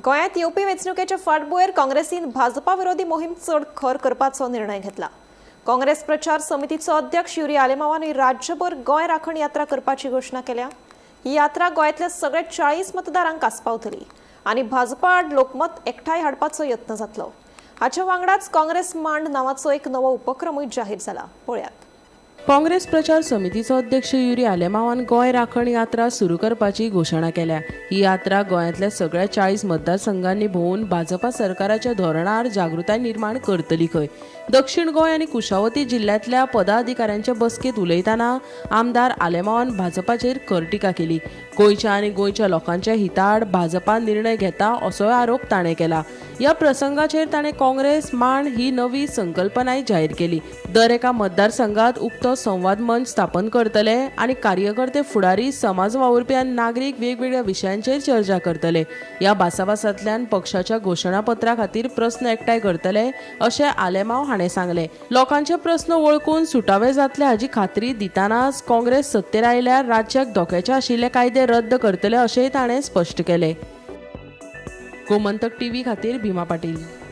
गोंयांत येवपी वेंचणुकेच्या फाटभुंयेर काँग्रेसीन भाजपा विरोधी मोहीम चड खर करपाचो निर्णय घेतला. काँग्रेस प्रचार समितीचो अध्यक्ष युरी आलेमावान राज्यभर गोंय राखण यात्रा करपाची घोशणा केल्या. ही यात्रा गोंयांतल्या सगळ्या 40 मतदारांक आस्पावतली आनी भाजपा आड लोकमत एकठांय हाडपाचो यत्न जातलो. हाचे वांगडाच काँग्रेस मांड नांवाचो एक नवो उपक्रमूय जाहीर जाला. पळयात. काँग्रेस प्रचार समितीचो अध्यक्ष युरी आलेमावान गोंय राखण यात्रा सुरू करपाची घोशणा केल्या. ही यात्रा गोंयांतल्या सगळ्या 40 मतदारसंघांनी भोंवून भाजपा सरकाराच्या धोरणार जागृताय निर्माण करतली खंय. दक्षिण गोंय आनी कुशावती जिल्ल्यांतल्या पदाधिकाऱ्यांच्या बसकेंत उलयतना आमदार आलेमावान भाजपाचेर खर टिका केली. गोंयच्या आनी गोंयच्या लोकांच्या हिताआड भाजपा निर्णय घेता असोय आरोप ताणें केला. ह्या प्रसंगाचेर ताणें काँग्रेस मांड ही नवी संकल्पनाय जाहीर केली. दर एका मतदारसंघात उक्तो संवाद मंच स्थापन करतले आनी कार्यकर्ते, फुडारी, समाज वावुरपी आनी नागरीक वेगवेगळ्या विशयांचेर चर्चा करतले. ह्या भासाभासांतल्यान पक्षाच्या घोशणापत्रा खातीर प्रस्न एकठांय करतले अशें आलेमाव हाणें सांगलें. लोकांचे प्रस्न वळखून सुटावे जातले हाची खात्री दितनाच काँग्रेस सत्तेर आयल्यार राज्याक धोक्याचे आशिल्ले कायदे रद्द करतले अशेंय ताणें स्पश्ट केलें. गोमंतक टीव्ही खातीर भीमा पाटील.